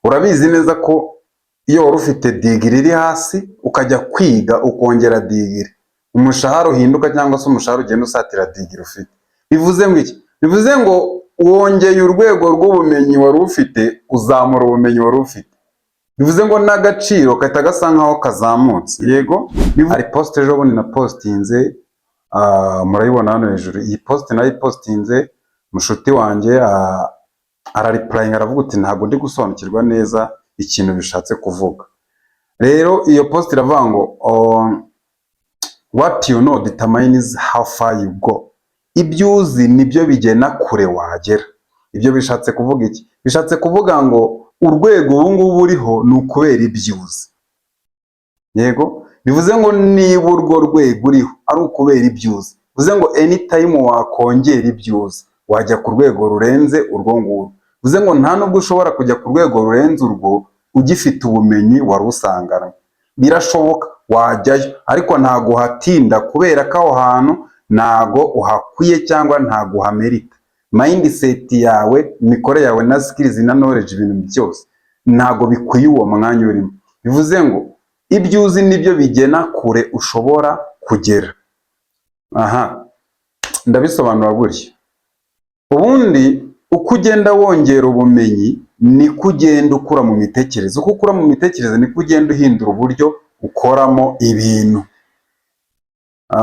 Urabizi neza ko iyo wari ufite degree iri hasi, ukajya kwiga ukongera degree, umushahara uhinduka cyangwa se umushahara ugenda usatira degree ufite. Bivuze ngo iki? Bivuze ngo wongeye urwego rw'ubumenyi wari ufite, uzamura ubumenyi wari ufite. Bivuze ngo n'agaciro gahita gasa nkaho kazamutse. Yego, hari post ejo bundi na postinze, murayibona hano hejuru. Iyi post nayo postinze, mushuti wanjye arareplyinga, aravuga uti: "Ntabwo ndi gusobanukirwa neza ikintu bishatse kuvuga." Rero iyo post iravuga ngo "What you know determines how far you go." Ibyo uzi nibyo bigena kure wagera. Ibyo bishatse kuvuga iki? Bishatse kuvuga ngo urwego ubu ngubu uriho ni ukubera ibyo uzi. Yego, bivuze ngo niba urwo rwego uriho ari ukubera ibyo uzi, bivuze ngo anytime wakongera ibyo uzi, wajya ku rwego rurenze urwo ngurwo. Bivuze ngo nta nubwo ushobora kujya ku rwego rurenze urwo ugifite ubumenyi wari usanganwe. Birashoboka wajyayo, ariko ntago uhatinda, kubera ko aho hantu ntago uhakwiye cyangwa ntago uhamerita. Mindset yawe, imikorere yawe na skills na knowledge, ibintu byose ntago bikwiye uwo mwanya urimo. Bivuze ngo ibyo uzi nibyo bigena kure ushobora kugera. Aha ndabisobanura gutya: ubundi uko ugenda wongera ubumenyi, niko ugenda ukura mu mitekerereze. Uko ukura mu mitekerereze, niko ugenda uhindura uburyo ukoramo ibintu.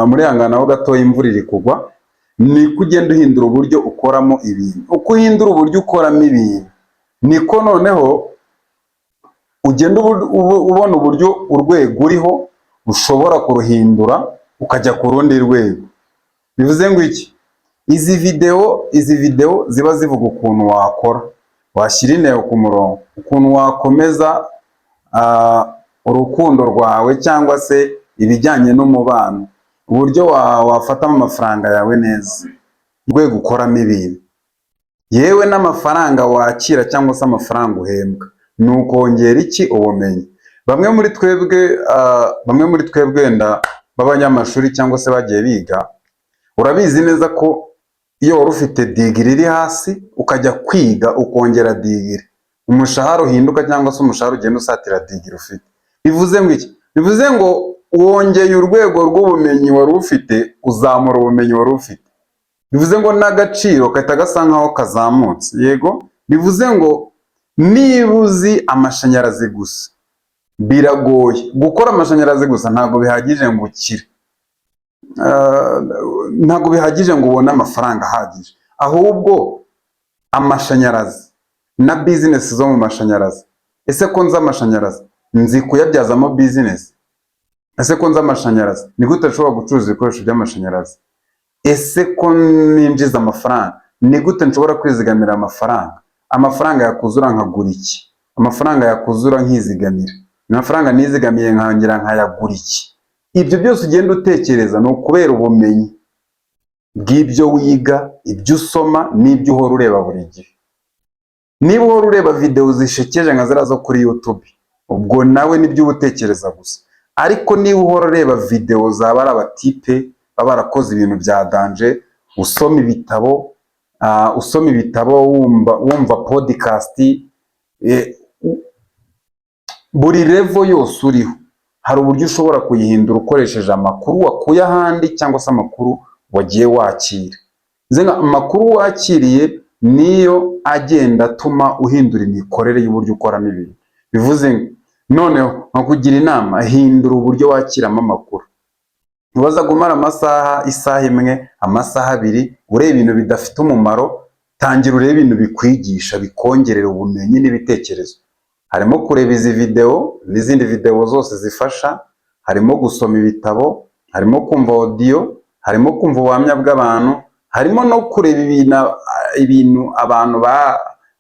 Muri ho gatoya, imvura iri kugwa. Niko ugenda uhindura uburyo ukoramo ibintu. Uko uhindura uburyo ukoramo ibintu, niko noneho ugenda ubona uburyo urwego uriho ushobora kuruhindura ukajya ku rundi rwego. Bivuze ngo iki? Izi videwo ziba zivuga ukuntu wakora, washyira intego ku murongo, ukuntu wakomeza urukundo rwawe cyangwa se ibijyanye n'umubano, uburyo wafatamo amafaranga yawe neza, urwego ukoramo ibintu, yewe n'amafaranga wakira cyangwa se amafaranga uhembwa, ni ukongera iki? Ubumenyi. Bamwe muri twebwe wenda b'abanyamashuri cyangwa se bagiye biga, urabizi neza ko iyo wari ufite degree iri hasi, ukajya kwiga ukongera degree, umushahara uhinduka cyangwa se umushahara ugenda usatira degree ufite. Bivuze ngo iki? Bivuze ngo wongeye urwego rw'ubumenyi wari ufite, uzamura ubumenyi wari ufite. Bivuze ngo n'agaciro gahita gasa nkaho kazamutse. Yego, bivuze ngo niba uzi amashanyarazi gusa, biragoye gukora amashanyarazi gusa, ntabwo bihagije ngo ukire. Ntabwo bihagije ngo ubone amafaranga ahagije. Ahubwo amashanyarazi na bizinesi zo mu mashanyarazi. Ese ko nzi amashanyarazi, nzi kuyabyazamo bizinesi? Ese ko nzi amashanyarazi, ni gute nshobora gucuruza ibikoresho by'amashanyarazi? Ese ko ninjiza amafaranga, ni gute nshobora kwizigamira amafaranga? Amafaranga yakuzura nkagura iki? Amafaranga yakuzura nkizigamira, amafaranga nizigamiye nkongera nkayagura iki? Ibyo byose ugenda utekereza ni ukubera ubumenyi bw'ibyo wiga, ibyo usoma n'ibyo uhora ureba buri gihe. Niba uhora ureba videwo zishekeje nka ziriya zo kuri YouTube, ubwo nawe nibyo uba utekereza gusa. Ariko niba uhora ureba videwo zaba ari abatipe baba barakoze ibintu bya danger, usoma ibitabo, wumva podcast, buri level yose uriho hari uburyo ushobora kuyihindura ukoresheje amakuru wakuye ahandi cyangwa se amakuru wagiye wakira. Bivuze ngo amakuru wakiriye niyo agenda atuma uhindura imikorere y'uburyo ukoramo ibintu. Bivuze ngo noneho nkakugira inama: hindura uburyo wakiramo amakuru. Ntibaza kumara amasaha, isaha imwe, amasaha 2 ureba ibintu bidafite umumaro. Tangira urebe ibintu bikwigisha, bikongerera ubumenyi n'ibitekerezo. Harimo kureba izi videwo n'izindi videwo zose zifasha, harimo gusoma ibitabo, harimo kumva audio, harimo kumva ubuhamya bw'abantu, harimo no kureba ibintu abantu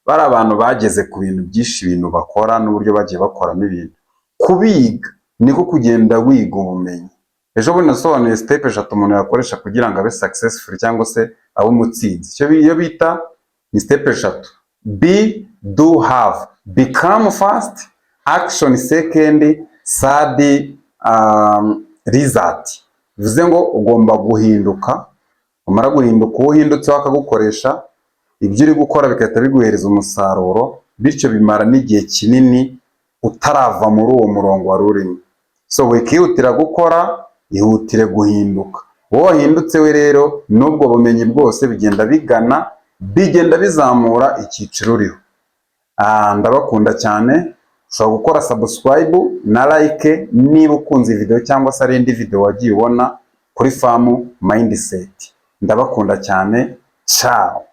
bari abantu bageze ku bintu byinshi, ibintu bakora n'uburyo bagiye bakoramo ibintu. Kubiga niko kugenda wiga ubumenyi. Ejo bundi nasobanuye step eshatu umuntu yakoresha kugira ngo abe successful cyangwa se abe umutsinzi. Icyo iyo bita ni step eshatu: be, do, have. Become first, action second, third result. Bivuze ngo ugomba guhinduka. Umara guhinduka, uwo uhindutse akagukoresha, ibyo uri gukora bigahita biguhereza umusaruro. Bityo bimara n'igihe kinini utarava muri uwo murongo wari urimo. So wikihutira gukora, ihutire guhinduka. Wowe wahindutse we rero, n'ubwo bumenyi bwose bigenda bigana, bigenda bizamura icyiciro uriho. Ah, ndabakunda cyane. Ushobora gukora subscribe na like niba ukunze iyi video cyangwa se ari indi video wagiye ubona kuri Famu Mindset. Ndabakunda cyane, ciao.